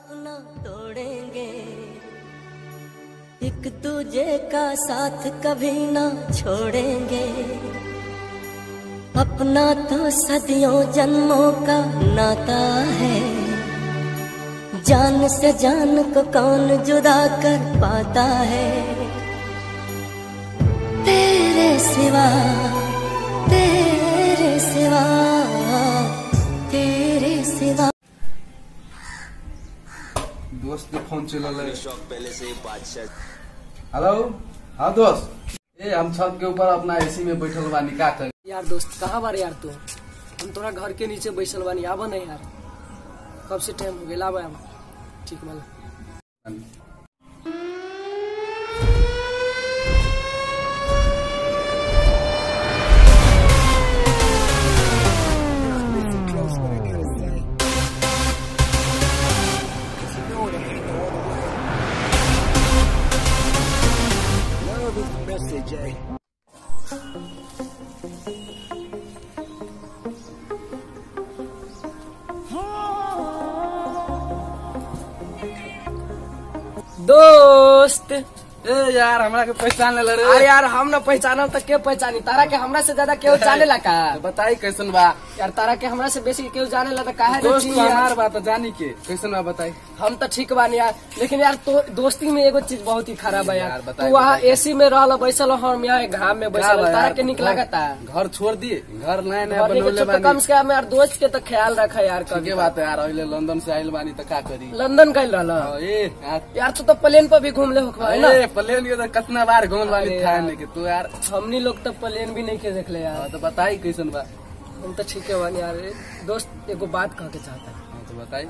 अपना तोड़ेंगे, एक दूजे का साथ कभी ना छोड़ेंगे। अपना तो सदियों जन्मों का नाता है, जान से जान को कौन जुदा कर पाता है। तेरे सिवा, तेरे सिवा, तेरे सिवा। दोस्त के फोन चलल है। शौक पहले से ही बादशाह। हेलो, हाँ दोस्त, ए हम छत के ऊपर अपना एसी में बैठल बानी, का कर यार दोस्त कहाँ बारे यार तू? हम तोरा घर के नीचे बैठल बानी, आवा नहीं यार, कब से टाइम हो गया, आवा आवा। ठीक वाला दोस्त। ए यार हमरा के पहचान ले रे। अरे यार हम ना पहचानब त के पहचानी? तारा के हमरा से ज्यादा केहू जाने ला का? तो बताई कैसन बा यार? तारा के हमरा से बेसी केहू जाने ला त काहे दोस्त हमार बात जानी के कैसन बा बताई। हम त ठीक बानी यार, लेकिन यार तो दोस्ती में एगो चीज बहुत ही खराब है यार। तू वहाँ एसी में रहल बैसल, हम यहाँ घाम में बैसल, तारा के निक लागता? घर छोड़ दिए, घर नया नया बनौले बानी। कम से कम यार दोस्त के तो ख्याल रख यार। के बात है यार, अहिले लंदन से आइल बानी त का करी? लंदन गइल रहल यार, तू तो प्लेन पर भी घूम ले होखबा है ना? ए प्लेन के तो कितना बार घूमल बानी था नहीं के तू यार। हमनी लोग तो प्लेन भी नहीं के देखले यार। तो बताई कैसन बा? हम तो ठीक है बानी यार। दोस्त एगो बात कह के चाहता है। तो बताई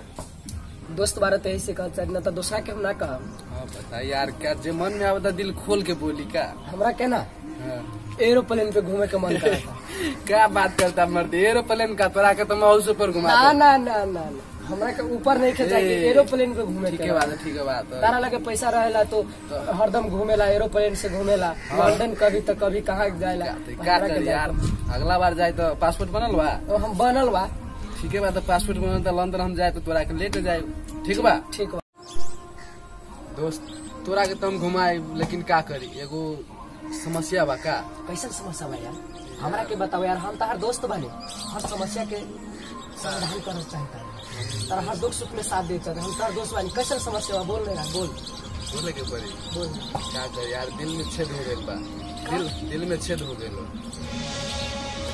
दोस्त बारे तो यही से कह चाहे ना तो दूसरा के हम ना कहम। हाँ बताई यार, क्या जे मन में आवता दिल खोल के बोली का? हमरा के ना एरोप्लेन पे घूमे के मन करता। क्या बात करता मर्द, एरोप्लेन का तोरा के तो मैं ऊपर घुमा। ना ना ना ना ना, हमरा के ऊपर नहीं के जाके एरोप्लेन पे घूमे के। ठीक बात है, ठीक बात है। तारा लगे पैसा रहेला तो हरदम घूमेला, एरोप्लेन से घूमेला लंदन कभी तो कभी कहाँ जाएला। का कर यार, अगला बार जाए तो पासपोर्ट बनल बा? हम बनल बा। ठीक है बात, पासपोर्ट बनल त लंदन हम जाए तो तोरा के लेके जाए। ठीक बा? ठीक बा दोस्त, तोरा के तो हम घुमाए, लेकिन का करी एगो समस्या बा। का कैसन समस्या बा यार? हमरा के बताओ यार, हम तहार दोस्त बानी, हर समस्या के समाधान करना चाहता है, तारा हर दुख सुख में साथ देता है, हम तार दोस्त बानी। कैसन समस्या बा बोल ना यार, बोल। बोले के पड़ी, बोल। का कर यार, दिल में छेद हो गेल बा, दिल में छेद हो गेल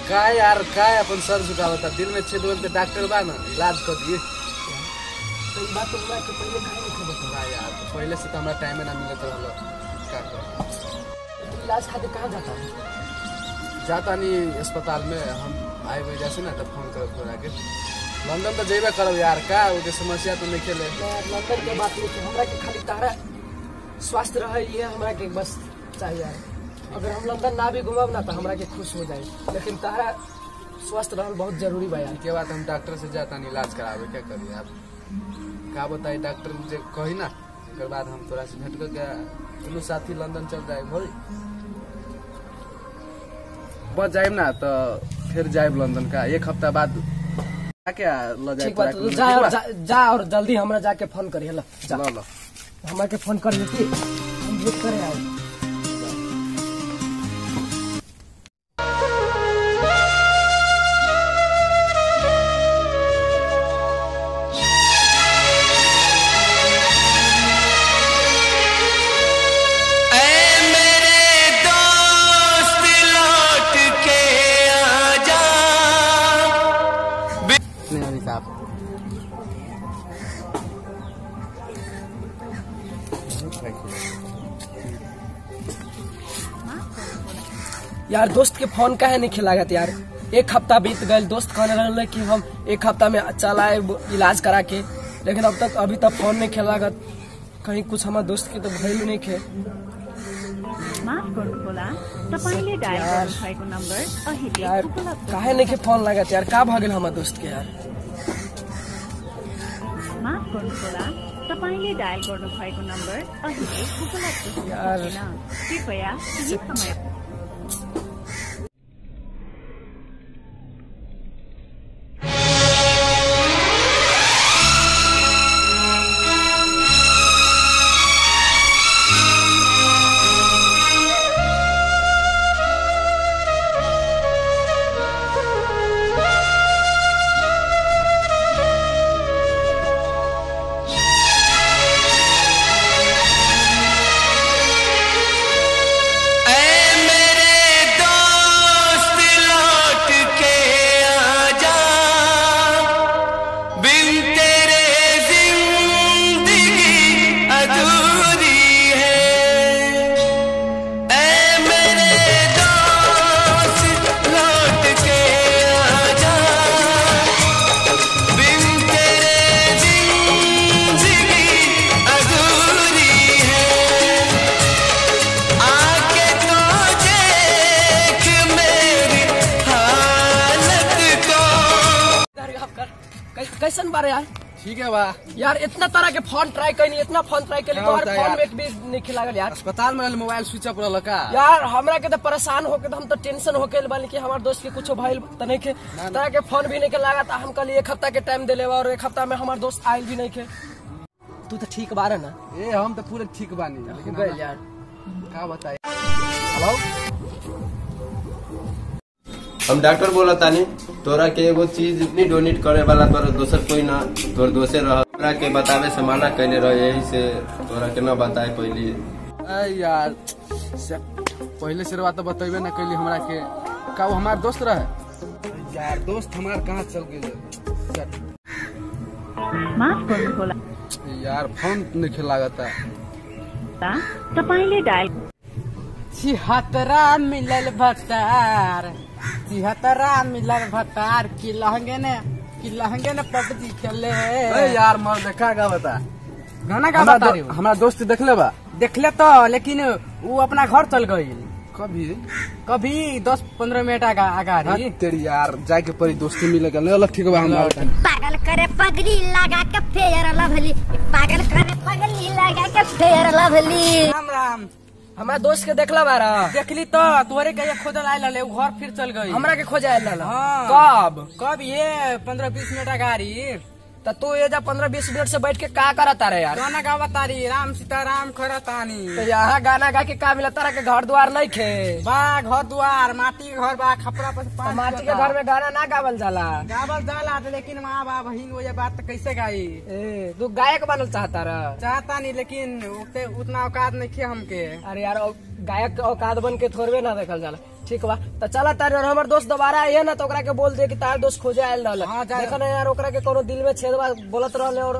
का यार? का अपन सर झुकावता, दिल में छेद हो गेल त डॉक्टर बा ना, इलाज कर दिए। तो ई बात हमरा के पहले काहे नहीं बता यार? तो पहले से तो हमरा टाइम ना मिलत रहल, का कर? तो इलाज खातिर कहां जाता है? जाता नहीं अस्पताल में, हम आए वजह से ना तब फोन करब तोरा के। लंदन तो जेबे करब यार, का ओके समस्या तो नहीं खेले लंदन के बात नहीं, हमरा के खाली तारा स्वास्थ्य रहे ये हमरा के बस चाहिए यार। अगर हम लंदन ना भी घूमब ना तो हमरा के खुश हो जाए, लेकिन तारा स्वस्थ रहल बहुत जरूरी बा यार। के बात हम डॉक्टर से जाता नहीं इलाज करावे, क्या करी आप? का बताई डॉक्टर मुझे कही ना, एक बाद हम तोरा से भेंट करके दोनों साथी लंदन चल जाए। भाई बस जाए ना तो फिर जाए लंदन का एक हफ्ता बाद क्या ल जाए। ठीक बात, जा जा और जल्दी हमरा जाके फोन करी। ल जा ल हमरा के फोन कर देती, हम भेंट करे आए। यार दोस्त के फोन काहे नहीं खिलागत यार? एक हफ्ता बीत गए, दोस्त कहने रहले कि हम एक हफ्ता में चल आए इलाज करा के, लेकिन अब तक अभी तक फोन नहीं खिलागत। कहीं कुछ हमारे दोस्त के तो भइल नहीं खे। यार काहे नहीं के फोन लागत यार? का भ गेल हमारे दोस्त के यार? तपाईले डायल गर्नुभएको नम्बर अहिले उपलब्ध छैन, कृपया केही समय। कैसन बारे यार? ठीक है बा यार, इतना तरह के फोन ट्राई कइनी, इतना फोन ट्राई कइली तोहर फोन में एक भी नहीं लागल यार। अस्पताल में मोबाइल स्विच ऑफ रहल का यार? हमरा के तो परेशान होके तो हम तो टेंशन होके बानी कि हमार दोस्त के कुछो भइल त नहीं के, तरह के फोन भी नहीं के लागत। हम कल एक हफ्ता के टाइम देले और एक हफ्ता में हमार दोस्त आइल भी नहीं के। तू तो ठीक बारे ना? ए हम तो पूरे ठीक बानी, लेकिन गइल यार का बताई। हेलो, हम डॉक्टर बोला तानी, तोरा के एगो चीज नहीं डोनेट करे वाला तोरा दोसर कोई ना, तोर दोसे रह, तोरा के बतावे से मना कैले रह, यही से तोरा के न बताए पहले। अरे यार पहले से बात बतेबे ना कैली हमरा के, का वो हमार दोस्त रहे यार? दोस्त हमार कहाँ चल गेल माफ गर्नुहोला यार, फोन नहीं लागता। तपाईले डायल 76 मिलल भतार, 76 मिलल भतार की लहंगे ने पबजी खेले। ए यार मर देखा का बता गाना का बता रही हो? हमरा दोस्त देखले बा? देखले तो, लेकिन वो अपना घर चल गई। कभी कभी 10-15 मिनट आगा। तेरी यार जाए के पड़ी दोस्ती मिले के अलग। ठीक बा हम पागल करे पगड़ी लगा के फेयर लवली, पागल करे पगड़ी लगा के फेयर लवली। राम राम। हमारा दोस्त के देखला बारा? देखली तो तोरे के खोजल आयल रहे, घर फिर चल गई। हमरा के खोजे आयल रहे? हाँ। कब? कब ये 15-20 मिनट अगाड़ी। त तू ये जा 15-20 मिनट से बैठ के का करता रे यार? गाना गावता री, राम सीता राम करतानी। तो यहाँ गाना गा के का मिला? तारा के घर द्वार नहीं खे बा? घर द्वार माटी के घर बा, खपरा पर तो माटी के घर में गाना ना गावल जाला? गावल जाला लेकिन माँ बाप बहिन वो ये बात कैसे गाई? ए तू गायक बनल चाहता रह? चाहता नहीं, लेकिन उतना औकात नहीं खे हमके। अरे यार गायक के औकात बन के थोड़बे ना देखल जाला। ठीक बा त चला तारे, और हमार दोस्त दोबारा आइए ना तो ओकरा के बोल दे कि तार दोस्त खोजे आयल रहल। देखो ना यार ओकरा के कोनो दिल में छेद बा बोलत रहल और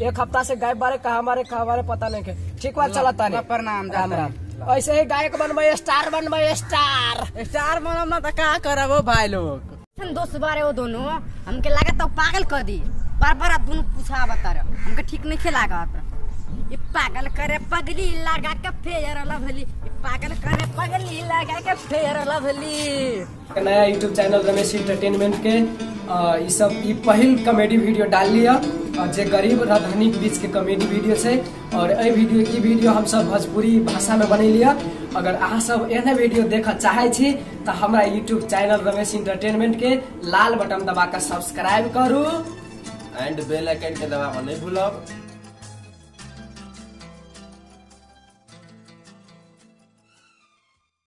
एक हफ्ता से गायब बारे, कहाँ मारे पता नहीं के। ठीक बा चला तारे, प्रणाम। राम राम। ऐसे ही गायक बनबै, स्टार बनबै, स्टार स्टार बनब ना त का करब भाई लोग। दोस्त बारे वो दोनों हमके लागत तो पागल कर दी, बार बार दोनों पूछा बता रहे, हमके ठीक नहीं लागत। ये पागल करे पगली लगा के फेयर लवली, पागल करे पगली लगा के फेयर लवली। नया यूट्यूब चैनल रमेश एंटरटेनमेंट के ई सब ई पहिल कॉमेडी वीडियो डाल लिया जे गरीब और धनिक बीच के कॉमेडी वीडियो है। और ए वीडियो ई वीडियो हम सब भोजपुरी भाषा में बनेलिया। अगर अहाँ सब एहने वीडियो देख चाहे छी तो हमारा यूट्यूब चैनल रमेश एंटरटेनमेंट के लाल बटन दबा के सब्सक्राइब करू एंड बेल आइकन के दबावा नहीं भूलब।